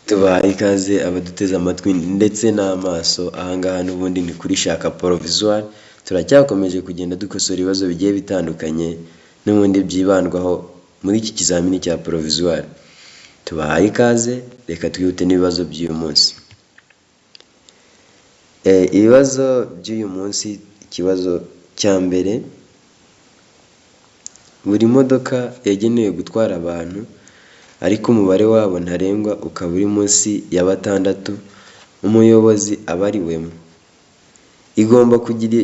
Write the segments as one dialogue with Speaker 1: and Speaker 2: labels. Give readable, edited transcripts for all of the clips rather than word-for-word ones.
Speaker 1: Tubahaye ikaze abaduteze amatwi ndetse n'amaso, ahangaha n'ubundi ni kuri Shaka Provisoire. Turacyakomeje kugenda dukosora ibibazo bigiye bitandukanye n'ubundi byibandwaho muri iki kizamini cya provisoire. Tubahaye ikaze, reka twihute n'ibibazo by'uyu munsi. Ibibazo by'uyu munsi, ikibazo cya mbere: buri modoka yagenewe gutwara abantu ariko umubare wabo ntarengwa ukaba uri munsi ya batandatu, umuyobozi abariwemo, igomba kugira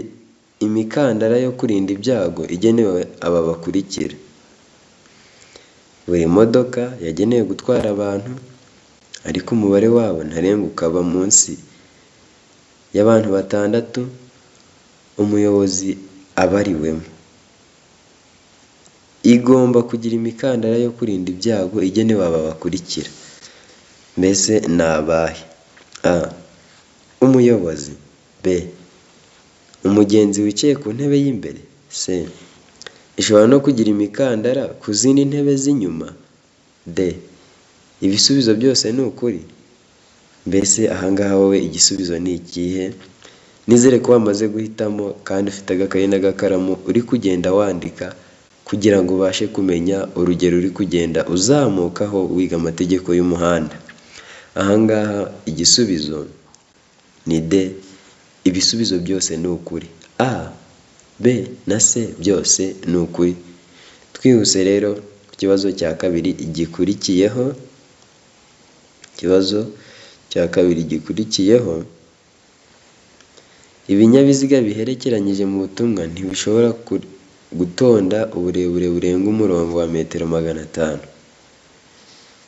Speaker 1: imikandara yo kurinda ibyago igenewe aba bakurikira. Buri modoka yagenewe gutwara abantu ariko umubare wabo ntarengwa ukaba munsi y'abantu batandatu, umuyobozi abariwemo, igomba kugira imikandara yo kurinda ibyago igenewe aba bakurikira. Mbese ni abahe? A. Umuyobozi. B. Umugenzi wicaye ku ntebe y'imbere. C. Ishobora no kugira imikandara ku zindi ntebe z'inyuma. D. Ibisubizo byose ni ukuri. Mbese ahangaha wowe igisubizo ni ikihe? Nizere ko wamaze guhitamo kandi ufite agakayi n'agakaramu uri kugenda wandika kugira ngo ubashe kumenya urugero uri kugenda uzamukaho wiga amategeko y'umuhanda. Ahangaha igisubizo ni D. Ibisubizo byose ni ukuri. A, B na C byose ni ukuri. Twihuse rero ku kibazo cya kabiri gikurikiyeho. Ikibazo cya kabiri gikurikiyeho: ibinyabiziga biherekeranyije mu butumwa ntibishobora gutonda uburebure burenga umurongo wa metero 500.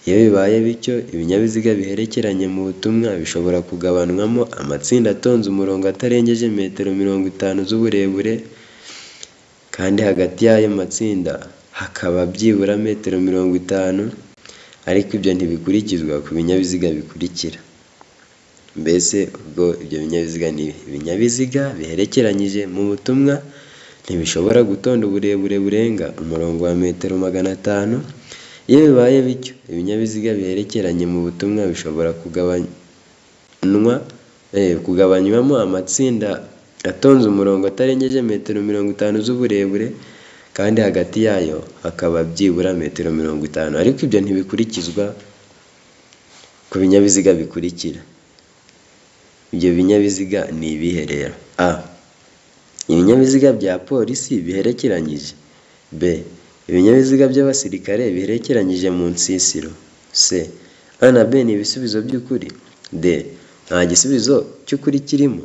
Speaker 1: Iyo bibaye bityo, ibinyabiziga biherekeranye mu butumwa bishobora kugabanywamo amatsinda atonze umurongo atarengeje metero 50 z'uburebure, kandi hagati y'ayo matsinda hakaba byibura metero 50, ariko ibyo ntibikurikizwa ku binyabiziga bikurikira. Mbese ubwo ibyo binyabiziga ni ibinyabiziga biherekeranyije mu butumwa ntibishobora gutonda uburebure burenga umurongo wa metero 500. Iyo bibaye bityo, ibinyabiziga biherekeranye mu butumwa bishobora kugabanywamo amatsinda atonze umurongo atarengeje metero 50 z'uburebure, kandi hagati yayo hakaba byibura metero 50, ariko ibyo ntibikurikizwa ku binyabiziga bikurikira. Ibyo binyabiziga ni ibihe rero? A. Ibinyabiziga bya polisi biherekeranyije. B. Ibinyabiziga by'abasirikare biherekeranyije mu nsisiro. C. A na B ni ibisubizo by'ukuri. D. Nta gisubizo cy'ukuri kirimo.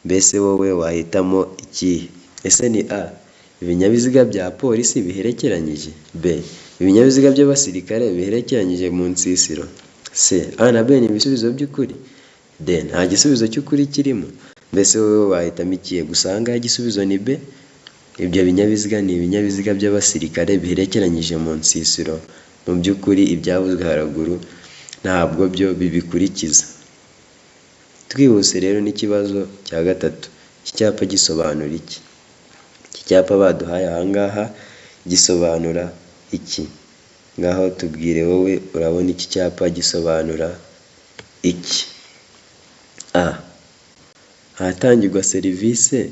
Speaker 1: Mbese wowe wahitamo ikihe? Ese ni A. Ibinyabiziga bya polisi biherekeranyije. B. Ibinyabiziga by'abasirikare biherekeranyije mu nsisiro. C. A na B ni ibisubizo by'ukuri. D. Nta gisubizo cy'ukuri kirimo. Mbese wowe wahitamo ikihe? Gusa aha ngaha igisubizo ni B. Ibyo binyabiziga ni ibinyabiziga by'abasirikare biherekeranyije mu nsisiro. Mu by'ukuri ibyavuzwe haruguru ntabwo byo bibikurikiza. Twihuse rero n'ikibazo cya gatatu. Iki cyapa gisobanura iki? Iki cyapa baduhaye aha ngaha gisobanura iki? Ngaho tubwire, wowe urabona iki cyapa gisobanura iki? A. Ahatangirwa serivisi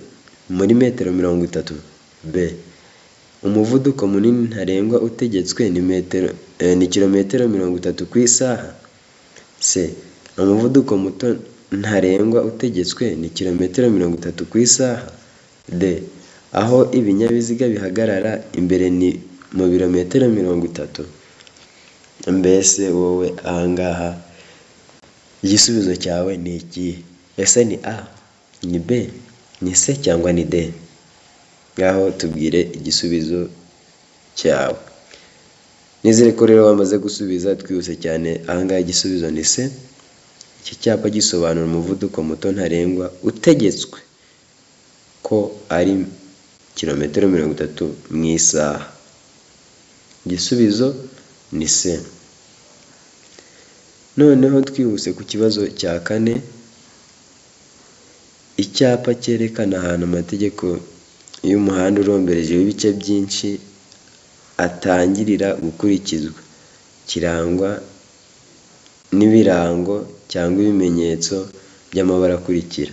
Speaker 1: muri metero 30. B. Umuvuduko munini ntarengwa utegetswe ni metero ni kilometero 30 ku isaha. C. Umuvuduko muto ntarengwa utegetswe ni kilometero 30 ku isaha. D. Aho ibinyabiziga bihagarara imbere ni mu birometero 30. Mbese wowe ahangaha igisubizo cyawe ni ikihe? Ese ni A, ni B, ni C cyangwa ni D? Ngaho tubwire igisubizo cyawe. Nizere ko rero wamaze gusubiza. Twihuse cyane, ahangaha igisubizo ni C. Iki cyapa gisobanura umuvuduko muto ntarengwa utegetswe ko ari kilometero 30 mu isaha. Igisubizo ni C. Noneho twihuse ku kibazo cya kane. Icyapa cyerekana ahantu amategeko y'umuhanda urombereje w'ibice byinshi atangirira gukurikizwa kirangwa n'ibirango cyangwa ibimenyetso by'amabara akurikira.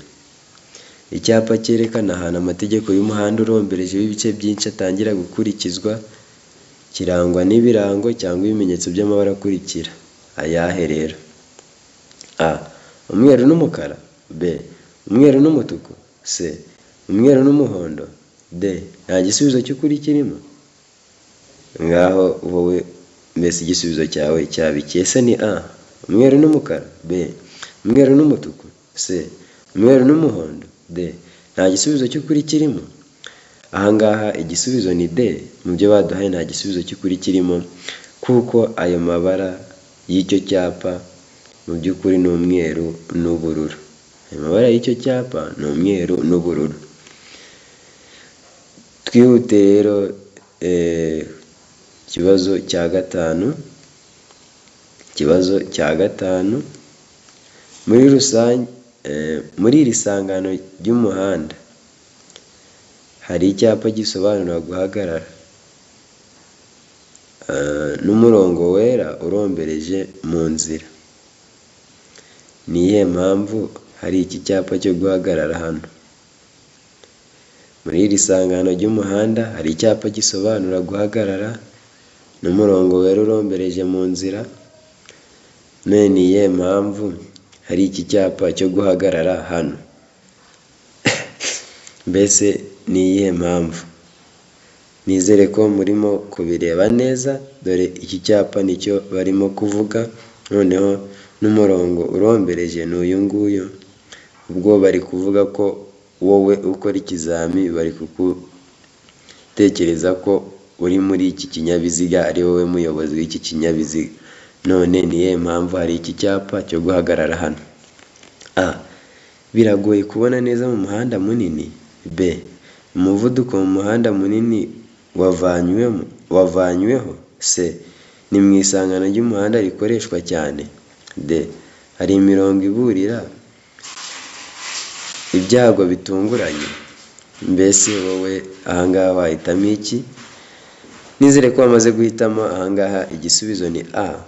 Speaker 1: Icyapa cyerekana ahantu amategeko y'umuhanda urombereje w'ibice byinshi atangira gukurikizwa, kirangwa n'ibirango cyangwa ibimenyetso by'amabara akurikira. Ayahe rero? A. Umweru n'umukara. B. Umweru n'umutuku. C. Umweru n'umuhondo. D. Nta gisubizo cy'ukuri kirimo. Ngaho wowe mbese igisubizo cyawe cyaba iki? Ese ni A. Umweru n'umukara. B. Umweru n'umutuku. C. Umweru n'umuhondo. D. Nta gisubizo cy'ukuri kirimo. Aha ngaha igisubizo ni D. Mu byo baduhaye nta gisubizo cy'ukuri kirimo, kuko ayo mabara y'icyo cyapa mu by'ukuri ni umweru n'ubururu. Ayo mabara y'icyo cyapa ni umweru n'ubururu. Twihute rero, ikibazo cya gatanu. Ikibazo cya gatanu: muri rusange, muri iri sangano ry'umuhanda hari icyapa gisobanura guhagarara n'umurongo wera urombereje mu nzira. Ni iyihe mpamvu hari iki cyapa cyo guhagarara hano? Muri iri sangano ry'umuhanda hari icyapa gisobanura guhagarara n'umurongo wera urombereje mu nzira. None ni iyihe mpamvu hari iki cyapa cyo guhagarara hano? Mbese ni iyihe mpamvu? Nizere ko murimo kubireba neza. Dore iki cyapa nicyo barimo kuvuga, noneho n'umurongo urombereje ni uyu nguyu. Ubwo bari kuvuga ko wowe ukora ikizami bari kugutekereza ko uri muri iki kinyabiziga, ari wowe muyobozi w'iki kinyabiziga. None ni iyihe mpamvu hari iki cyapa cyo guhagarara hano? A. Biragoye kubona neza mu muhanda munini. B. Umuvuduko mu muhanda munini wavanyweho. C. Ni mu isangano ry'umuhanda rikoreshwa cyane. D. Hari imirongo iburira ibyago bitunguranye. Mbese wowe ahangaha wahitamo iki? Nizere ko wamaze guhitamo. Ahangaha igisubizo ni A.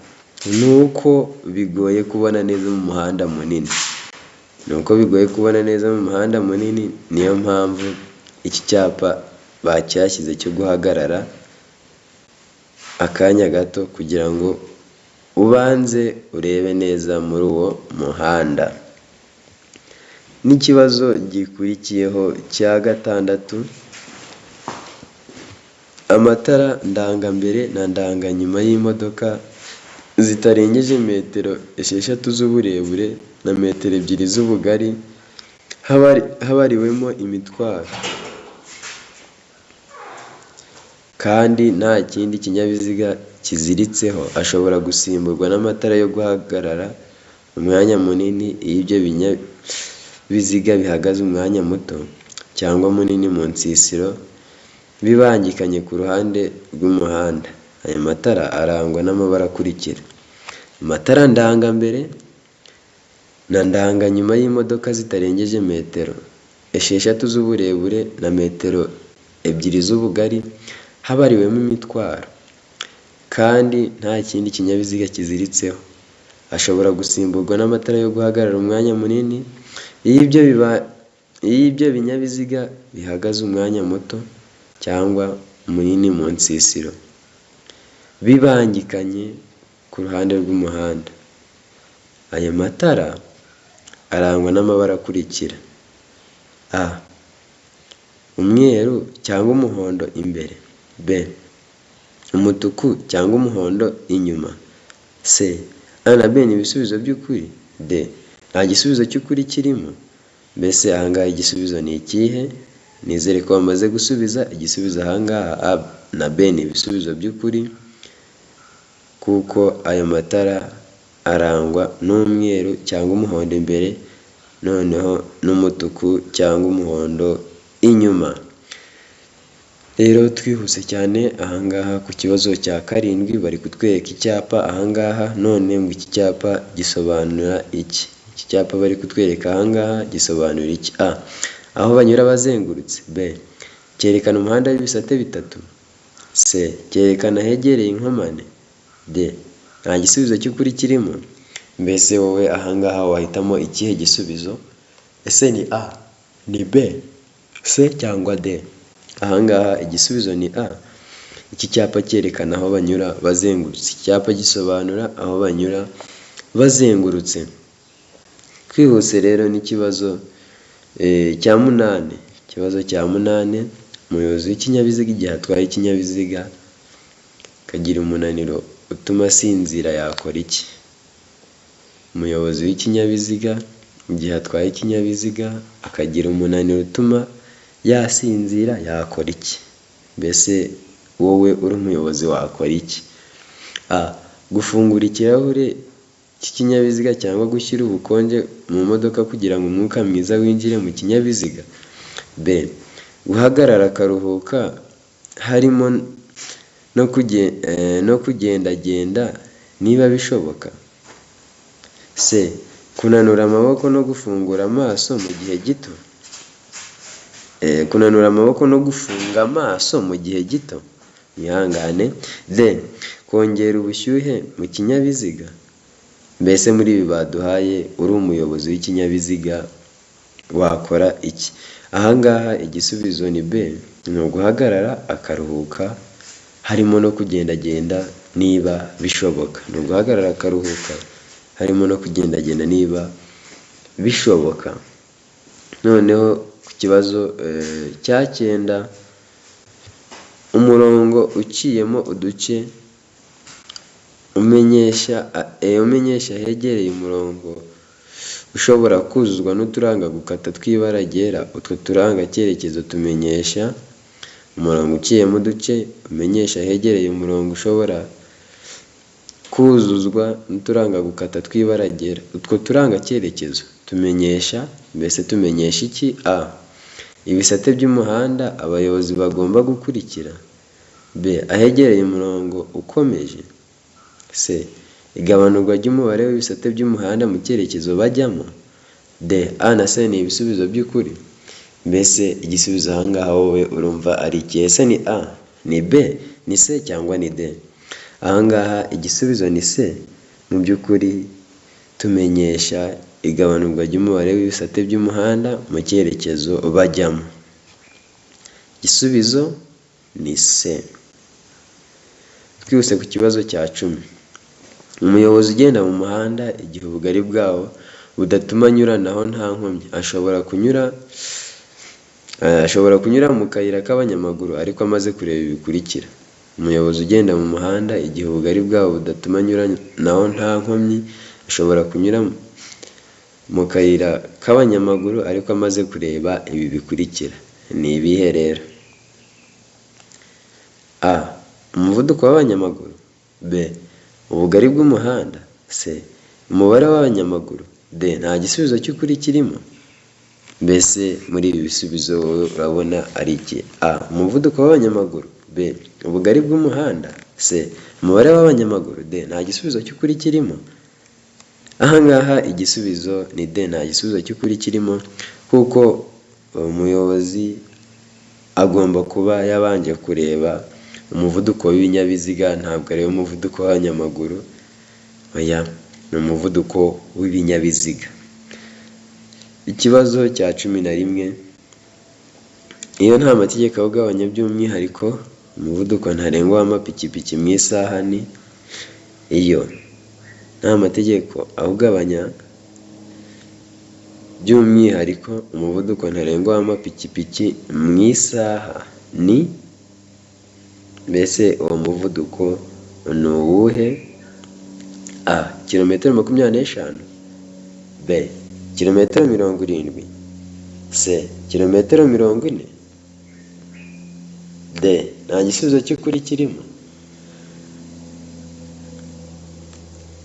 Speaker 1: Ni uko bigoye kubona neza mu muhanda munini. Ni uko bigoye kubona neza mu muhanda munini, niyo mpamvu iki cyapa bacyashyize cyo guhagarara akanya gato kugira ngo ubanze urebe neza muri uwo muhanda. N'ikibazo gikurikiyeho cya gatandatu: amatara ndangambere na ndanganyuma y'imodoka zitarengeje metero 6 z'uburebure na metero 2 z'ubugari habariwemo imitwaro, kandi nta kindi kinyabiziga kiziritseho, ashobora gusimburwa n'amatara yo guhagarara umwanya munini iyo ibyo binyabiziga bihagaze umwanya muto cyangwa munini mu nsisiro bibangikanye ku ruhande rw'umuhanda. Ayo matara arangwa n'amabara akurikira: amatara ndangambere na ndanganyuma y'imodoka zitarengeje metero 6 z'uburebure na metero 2 z'ubugari habariwemo imitwaro, kandi nta kindi kinyabiziga kiziritseho, ashobora gusimburwa n'amatara yo guhagarara umwanya munini iyo ibyo binyabiziga bihagaze umwanya muto cyangwa munini mu nsisiro bibangikanye ku ruhande rw'umuhanda. Ayo matara arangwa n'amabara akurikira: A. Umweru cyangwa umuhondo imbere. B. Umutuku cyangwa umuhondo inyuma. C. A na B ni ibisubizo by'ukuri. D. Nta gisubizo cy'ukuri kirimo. Mbese ahangaha igisubizo ni ikihe? Nizere ko bamaze gusubiza igisubizo. Ahangaha A na B ni ibisubizo by'ukuri, kuko ayo matara arangwa n'umweru cyangwa umuhondo imbere, noneho n'umutuku cyangwa umuhondo inyuma. Rero twihuse cyane, ahangaha ku kibazo cya karindwi bari kutwereka icyapa ahangaha. None ngo iki cyapa gisobanura iki? Iki cyapa bari kutwereka ahangaha gisobanura iki? A. Aho banyura bazengurutse. B. Cyerekana umuhanda w'ibisate bitatu. C. Cyerekana ahegereye inkomane. D. Nta gisubizo cy'ukuri kirimo. Mbese wowe ahangaha wahitamo ikihe gisubizo? Ese ni A, ni B, C cyangwa D? Ahangaha igisubizo ni A. Iki cyapa cyerekana aho banyura bazengurutse. Iki cyapa gisobanura aho banyura bazengurutse. Twihuse rero n'ikibazo cya munani. Ikibazo cya munani, umuyobozi w'ikinyabiziga igihe atwaye ikinyabiziga akagira umunaniro utuma asinzira yakora iki? Umuyobozi w'ikinyabiziga igihe atwaye ikinyabiziga akagira umunaniro utuma yasinzira yakora iki? Mbese wowe uri umuyobozi wakora iki? A. Gufungura ikirahure cy'ikinyabiziga cyangwa gushyira ubukonje mu modoka kugira ngo umwuka mwiza winjire mu kinyabiziga. B. Guhagarara akaruhuka harimo no kugendagenda niba bishoboka. C. Kunanura amaboko no gufungura amaso mu gihe gito. Kunanura amaboko no gufunga amaso mu gihe gito. Mwihangane. D. Kongera ubushyuhe mu kinyabiziga. Mbese muri ibi baduhaye, uri umuyobozi w'ikinyabiziga wakora iki? Ahangaha igisubizo ni B, ni uguhagarara akaruhuka harimo no kugendagenda niba bishoboka. Ni uguhagarara akaruhuka harimo no kugendagenda niba bishoboka. Noneho ku kibazo cya cyenda, umurongo uciyemo uduce umenyesha ahegereye umurongo ushobora kuzuzwa n'uturanga gukata tw'ibara ryera. Utwo turanga cyerekezo tumenyesha umurongo uciyemo uduce umenyesha ahegereye umurongo ushobora kuzuzwa n'uturanga gukata tw'ibara ryera. Utwo turanga cyerekezo tumenyesha, mbese tumenyesha iki? A. Ibisate by'umuhanda abayobozi bagomba gukurikira. B. Ahegereye umurongo ukomeje. C. Igabanurwa ry'umubare w'ibisate by'umuhanda mu cyerekezo bajyamo. D. A na C ni ibisubizo by'ukuri. Mbese igisubizo aha ngaha wowe urumva ari iki? Ese ni A, ni B, ni C cyangwa ni D? Aha ngaha igisubizo ni C. Mu by'ukuri tumenyesha igabanurwa ry'umubare w'ibisate by'umuhanda mu cyerekezo bajyamo. Igisubizo ni C. Twihuse ku kibazo cya 10. Umuyobozi ugenda mu muhanda igihe ubugari bwawo budatuma anyuranaho nta nkomyi, ashobora kunyura mu kayira k'abanyamaguru ariko amaze kureba ibi bikurikira. Umuyobozi ugenda mu muhanda igihe ubugari bwawo budatuma anyuranaho nta nkomyi, ashobora kunyura mu kayira k'abanyamaguru ariko amaze kureba ibi bikurikira. Ni ibihe rero? A. Umuvuduko w'abanyamaguru. B. Ubugari bw'umuhanda. C. Umubare w'abanyamaguru. D. Nta gisubizo cy'ukuri kirimo. Mbese muri ibi bisubizo wowe urabona ari iki? A. Umuvuduko w'abanyamaguru. B. Ubugari bw'umuhanda. C. Umubare w'abanyamaguru. D. Nta gisubizo cy'ukuri kirimo. Aha ngaha igisubizo ni D, nta gisubizo cy'ukuri kirimo, kuko umuyobozi agomba kuba yabanje kureba umuvuduko w'ibinyabiziga, ntabwo areba umuvuduko w'abanyamaguru, oya, ni umuvuduko w'ibinyabiziga. Ikibazo cya 11, iyo nta mategeko awugabanya by'umwihariko, umuvuduko ntarengwa w'amapikipiki mu isaha ni? Iyo nta mategeko awugabanya by'umwihariko, umuvuduko ntarengwa w'amapikipiki mu isaha ni? Mbese uwo muvuduko ni uwuhe? A. Kilometero 25. B. Kilometero 70. C. Kilometero 40. D. Nta gisubizo cy'ukuri kirimo.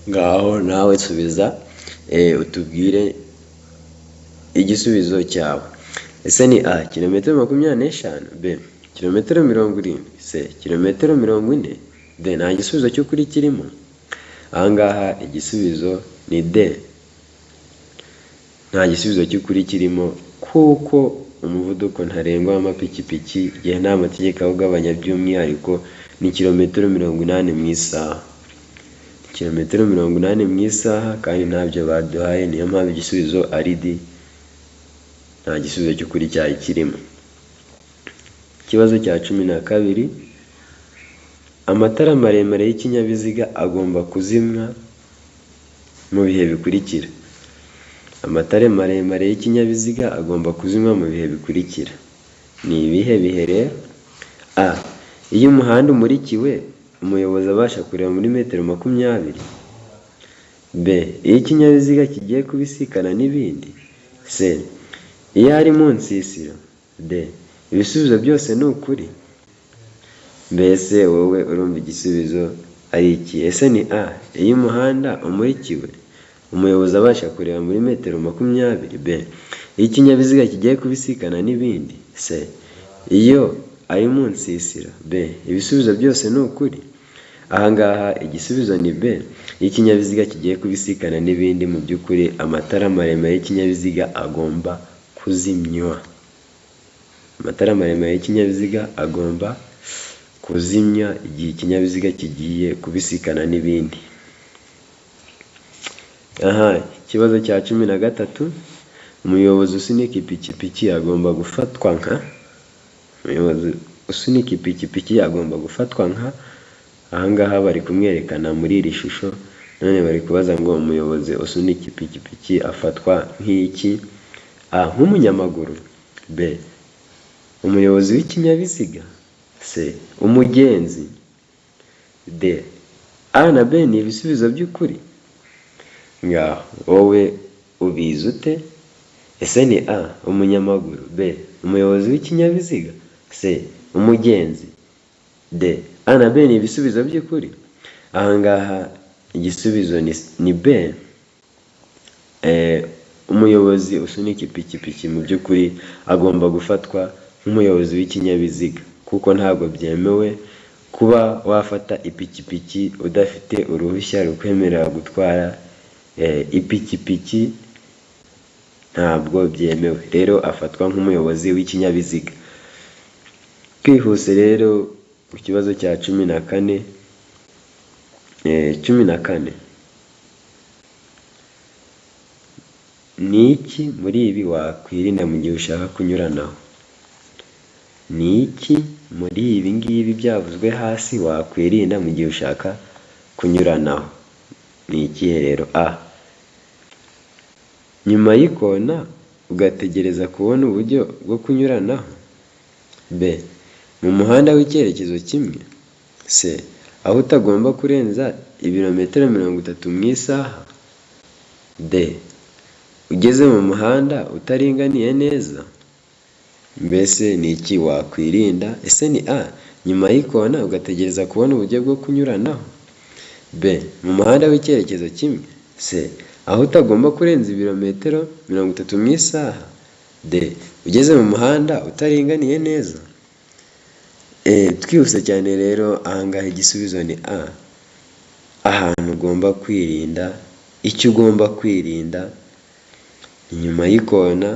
Speaker 1: Ngaho nawe subiza utubwire igisubizo cyawe. Ese ni A. Kilometero 25. B. Kilometero 70. C. Kilometero 40. D. Nta gisubizo cy'ukuri kirimo. Aha ngaha igisubizo ni D. Nta gisubizo cy'ukuri kirimo, kuko umuvuduko ntarengwa w'amapikipiki igihe nta mategeko awugabanya by'umwihariko ni kilometero 80 mu isaha. Kilometero 80 mu isaha, kandi ntabyo baduhaye, niyo mpamvu igisubizo ari D, nta gisubizo cy'ukuri cyari kirimo. Ikibazo cya 12, amatara maremare y'ikinyabiziga agomba kuzimwa mu bihe bikurikira. Amatara maremare y'ikinyabiziga agomba kuzimwa mu bihe bikurikira. Ni ibihe bihe rero? A. Iyo umuhanda umurikiwe, umuyobozi abasha kureba muri metero 20. B. Iyo ikinyabiziga kigiye kubisikana n'ibindi. C. Iyo ari mu nsisiro. D. Ibisubizo byose ni ukuri. Mbese wowe urumva igisubizo ari iki? Ese ni A. Iyo umuhanda umurikiwe, umuyobozi abasha kureba muri metero 20. B. Iyo ikinyabiziga kigiye kubisikana n'ibindi. C. Iyo ari mu nsisiro. B. Ibisubizo byose ni ukuri. Ahangaha igisubizo ni B. Iyo ikinyabiziga kigiye kubisikana n'ibindi, mu by'ukuri amatara maremare y'ikinyabiziga agomba kuzimywa. Amatara maremare y'ikinyabiziga agomba kuzimya igihe ikinyabiziga kigiye kubisikana n'ibindi. Aha, ikibazo cya 13, umuyobozi usunika ipikipiki agomba gufatwa nka. Umuyobozi usunika ipikipiki agomba gufatwa nka. Ahangaha bari kumwerekana muri iri shusho, none bari kubaza ngo umuyobozi usunika ipikipiki afatwa nk'iki? A. Nk'umunyamaguru. B. Umuyobozi w'ikinyabiziga. C. Umugenzi. D. A na B ni ibisubizo by'ukuri. Ngaho wowe ubizi ute? Ese ni A. Umunyamaguru. B. Umuyobozi w'ikinyabiziga. C. Umugenzi. D. A na B ni ibisubizo by'ukuri. Ahangaha igisubizo ni B. Umuyobozi usunika ipikipiki mu by'ukuri agomba gufatwa nk'umuyobozi w'ikinyabiziga, kuko ntabwo byemewe kuba wafata ipikipiki udafite uruhushya rukwemerera gutwara ipikipiki, ntabwo byemewe. Rero afatwa nk'umuyobozi w'ikinyabiziga. Twihuse rero ku kibazo cya 14, 14. Ni iki muri ibi wakwirinda mu gihe ushaka kunyuranaho? Ni iki muri ibi ngibi byavuzwe hasi wakwirinda mu gihe ushaka kunyuranaho? Ni ikihe rero? A. Nyuma y'ikona ugategereza kubona uburyo bwo kunyuranaho. B. Mu muhanda w'icyerekezo kimwe. C. Aho utagomba kurenza ibirometero 30 mu isaha. D. Ugeze mu muhanda utaringaniye neza. Mbese ni iki wakwirinda? Ese ni A. Nyuma y'ikona ugategereza kubona uburyo bwo kunyuranaho. B. Mu muhanda w'icyerekezo kimwe. C. Aho utagomba kurenza ibirometero 30 mu isaha. D. Ugeze mu muhanda utaringaniye neza. Twihuse cyane rero, ahangaha igisubizo ni A. Ahantu ugomba kwirinda, icyo ugomba kwirinda ni nyuma y'ikona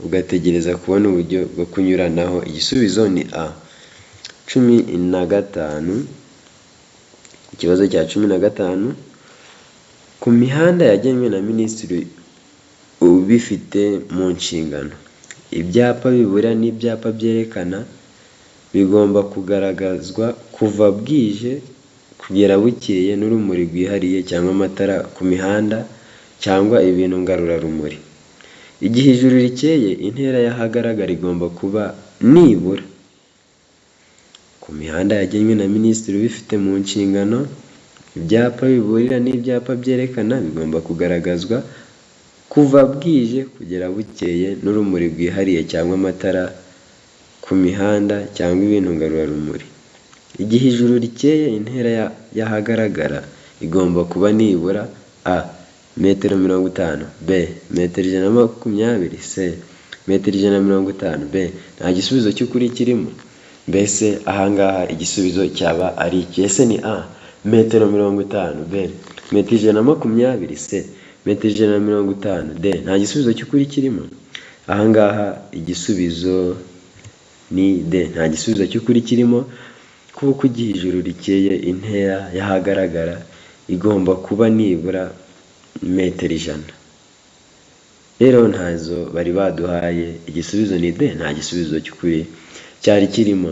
Speaker 1: ugategereza kubona uburyo bwo kunyuranaho, igisubizo ni A. 15, ikibazo cya 15, ku mihanda yagenwe na minisitiri ubifite mu nshingano, ibyapa biburira n'ibyapa byerekana bigomba kugaragazwa kuva bwije kugera bukeye n'urumuri rwihariye cyangwa amatara ku mihanda cyangwa ibintu ngarurarumuri. Igihe ijuru rikeye, intera y'ahagaragara igomba kuba nibura. Ku mihanda yagenwe na minisitiri ubifite mu nshingano, ibyapa biburira n'ibyapa byerekana bigomba kugaragazwa kuva bwije kugera bukeye n'urumuri rwihariye cyangwa amatara ku mihanda cyangwa ibintu ngarurarumuri. Igihe ijuru rikeye, intera y'ahagaragara igomba kuba nibura: A. Metero 50. B. Metero 120. C. Metero 150. B. Nta gisubizo cy'ukuri kirimo. Mbese ahangaha igisubizo cyaba ari iki? Ese ni A. Metero 50. B. Metero 120. C. Metero 150. D. Nta gisubizo cy'ukuri kirimo. Ahangaha igisubizo ni D. Nta gisubizo cy'ukuri kirimo, kuko igihe ijuru rikeye intera y'ahagaragara igomba kuba nibura metero 100. Rero ntazo bari baduhaye, igisubizo ni D, nta gisubizo cy'ukuri cyari kirimo.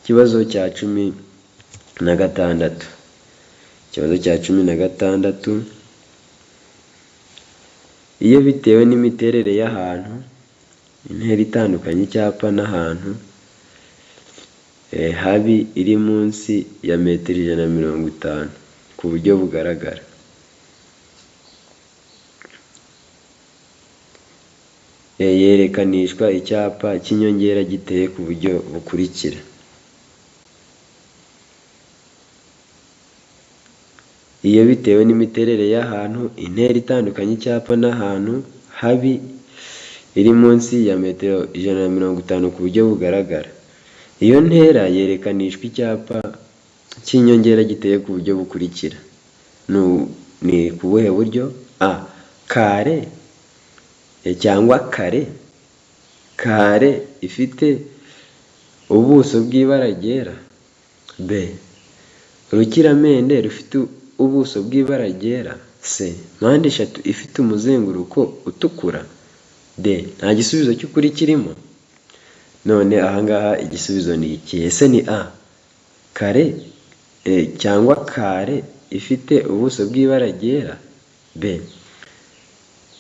Speaker 1: Ikibazo cya 16, ikibazo cya 16, iyo bitewe n'imiterere y'ahantu, intera itandukanya icyapa n'ahantu habi iri munsi ya metero 150 ku buryo bugaragara. Yerekanishwa icyapa cy'inyongera giteye ku buryo bukurikira. Iyo bitewe n'imiterere y'ahantu, intera itandukanya icyapa n'ahantu habi iri munsi ya metero 150 ku buryo bugaragara. Iyo ntera yerekanishwa icyapa cy'inyongera giteye ku buryo bukurikira. Ni ku buhe buryo? A. Kare cyangwa kare, kare ifite ubuso bw'ibara ryera. B. Urukiramende rufite ubuso bw'ibara ryera. C. Mpande eshatu ifite umuzenguruko utukura. D. Nta gisubizo cy'ukuri kirimo. None ahangaha igisubizo ni iki? Ese ni A. Kare cyangwa kare ifite ubuso bw'ibara ryera. B.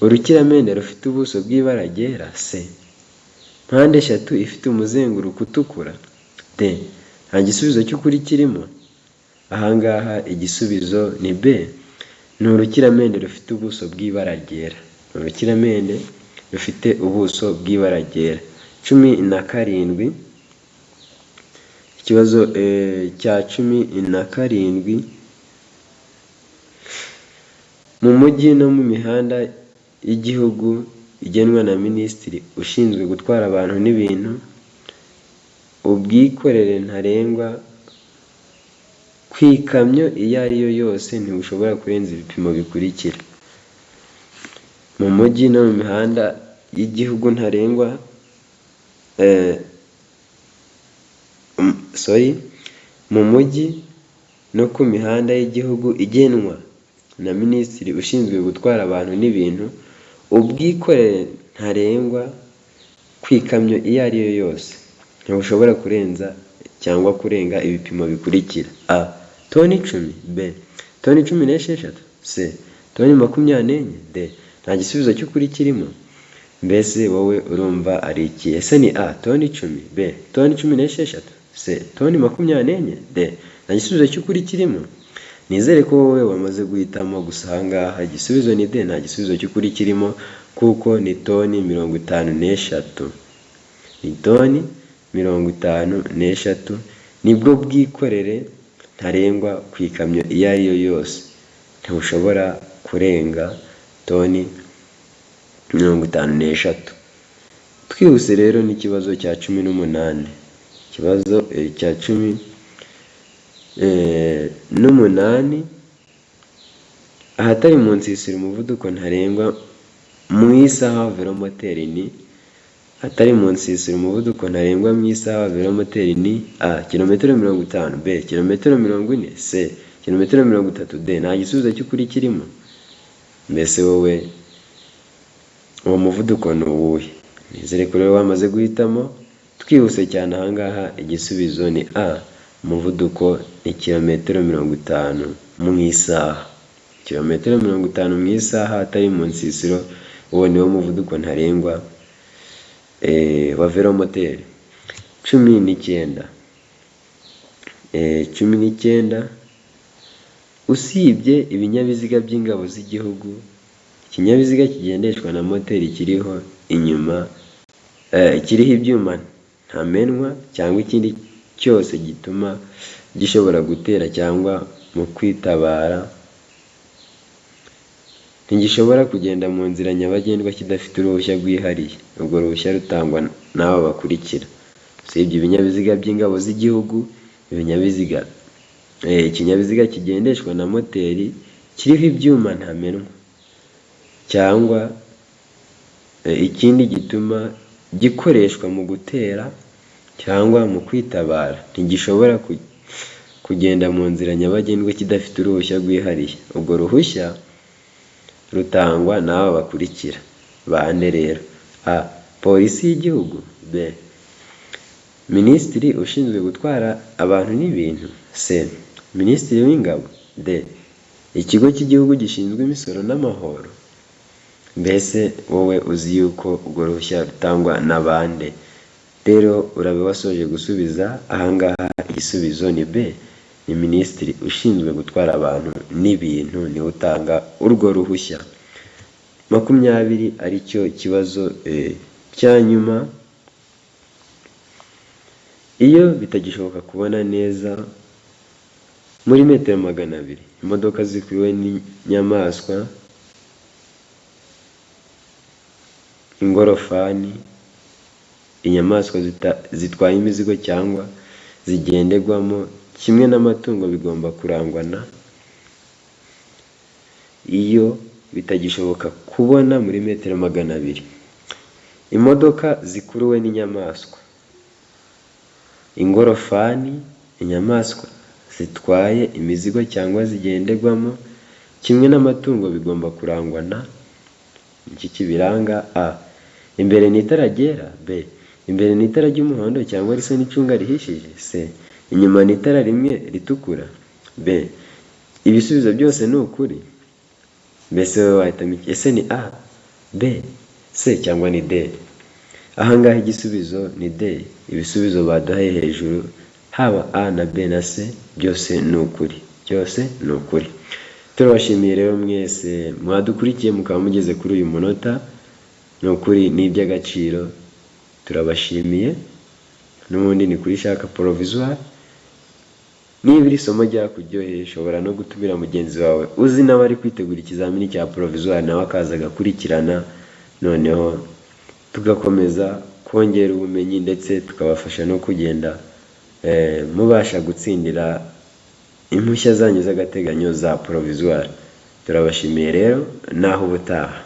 Speaker 1: Urukiramende rufite ubuso bw'ibara ryera. C. Mpande eshatu ifite umuzenguruko utukura. D. Nta gisubizo cy'ukuri kirimo. Ahangaha igisubizo ni B. Ni urukiramende rufite ubuso bw'ibara ryera. Ni urukiramende rufite ubuso bw'ibara ryera. 17, ikibazo cya 17, mu mujyi no mu mihanda y'igihugu igenwa na minisitiri ushinzwe gutwara abantu n'ibintu, ubwikorere ntarengwa ku ikamyo iyo ari yo yose ntibushobora kurenza ibipimo bikurikira. Mu mujyi no mu mihanda y'igihugu ntarengwa mu mujyi no ku mihanda y'igihugu igenwa na minisitiri ushinzwe gutwara abantu n'ibintu, ubwikorere ntarengwa ku ikamyo iyo ari yo yose ntibushobora kurenza cyangwa kurenga ibipimo bikurikira. A. Toni 10. B. Toni 16. C. Toni 24. D. Nta gisubizo cy'ukuri kirimo. Mbese wowe urumva ari iki? Ese ni A. Toni 10. B. Toni 16. C. Toni 24. D. Nta gisubizo cy'ukuri kirimo. Nizere ko wowe wamaze guhitamo, gusa ahangaha igisubizo ni D, nta gisubizo cy'ukuri kirimo kuko ni toni 53. Ni toni 53 nibwo bwikorere ntarengwa ku ikamyo iyo ari yo yose, ntibushobora kurenga toni 53. Twihuse rero n'ikibazo cya 18, ikibazo cya 18, ahatari mu nsisiro umuvuduko ntarengwa mu isaha wa velomoteri ni, ahatari mu nsisiro umuvuduko ntarengwa mu isaha wa velomoteri ni A. Kilometero 50. B. Kilometero 40. C. Kilometero 30. D. Nta gisubizo cy'ukuri kirimo. Mbese wowe uwo muvuduko ni uwuhe? Nizere ko rero wamaze guhitamo. Twihuse cyane ahangaha igisubizo ni A. Umuvuduko ni kilometero 50 mu isaha. Kilometero 50 mu isaha atari mu nsisiro, uwo niwo muvuduko ntarengwa wa velomoteri. 19, 19, usibye ibinyabiziga by'ingabo z'igihugu, ikinyabiziga kigendeshwa na moteri kiriho inyuma kiriho ibyuma ntamenwa cyangwa ikindi cyose gituma gishobora gutera cyangwa mu kwitabara, ntigishobora kugenda mu nzira nyabagendwa kidafite uruhushya rwihariye. Urwo ruhushya rutangwa n'aba bakurikira: usibye ibinyabiziga by'ingabo z'igihugu, ibinyabiziga ikinyabiziga kigendeshwa na moteri kiriho ibyuma ntamenwa cyangwa ikindi gituma gikoreshwa mu gutera cyangwa mu kwitabara, ntigishobora kugenda mu nzira nyabagendwa kidafite uruhushya rwihariye. Urwo ruhushya rutangwa n'aba bakurikira. Bande rero? A. Polisi y'igihugu. B. Minisitiri ushinzwe gutwara abantu n'ibintu. C. Minisitiri w'ingabo. D. Ikigo cy'igihugu gishinzwe imisoro n'amahoro. Mbese wowe uzi yuko urwo ruhushya rutangwa na bande? Rero urabe wasoje gusubiza, ahangaha igisubizo ni B. Ni minisitiri ushinzwe gutwara abantu n'ibintu niwe utanga urwo ruhushya. 20 aricyo kibazo cya nyuma. Iyo bitagishoboka kubona neza muri metero 200 imodoka zikuruwe n'inyamaswa, ingorofani, inyamaswa zitwaye imizigo cyangwa zigenderwamo kimwe n'amatungo bigomba kurangwa na. Iyo bitagishoboka kubona muri metero 200 imodoka zikuruwe n'inyamaswa, ingorofani, inyamaswa zitwaye imizigo cyangwa zigenderwamo kimwe n'amatungo bigomba kurangwa na. Iki kibiranga: A. Imbere ni itara ryera. B. Imbere ni itara ry'umuhondo cyangwa risa n'icunga rihishije. C. Inyuma ni itara rimwe ritukura. B. Ibisubizo byose ni ukuri. Mbese wowe wahitamo iki? Ese ni A, B, C cyangwa ni D? Ahangaha igisubizo ni D. Ibisubizo baduhaye hejuru, haba A na B na C, byose ni ukuri, byose ni ukuri. Turabashimiye rero mwese mwadukurikiye mukaba mugeze kuri uyu munota, ni ukuri ni iby'agaciro, turabashimiye. N'ubundi ni kuri Shaka Provisoire. Niba iri somo ryakuryoheye, ushobora no gutumira mugenzi wawe uzi nawe ari kwitegura ikizamini cya provisoire, nawe akaza agakurikirana, noneho tugakomeza kongera ubumenyi ndetse tukabafasha no kugenda mubasha gutsindira impushya zanyu z'agateganyo za provisoire. Turabashimiye rero, naho ubutaha.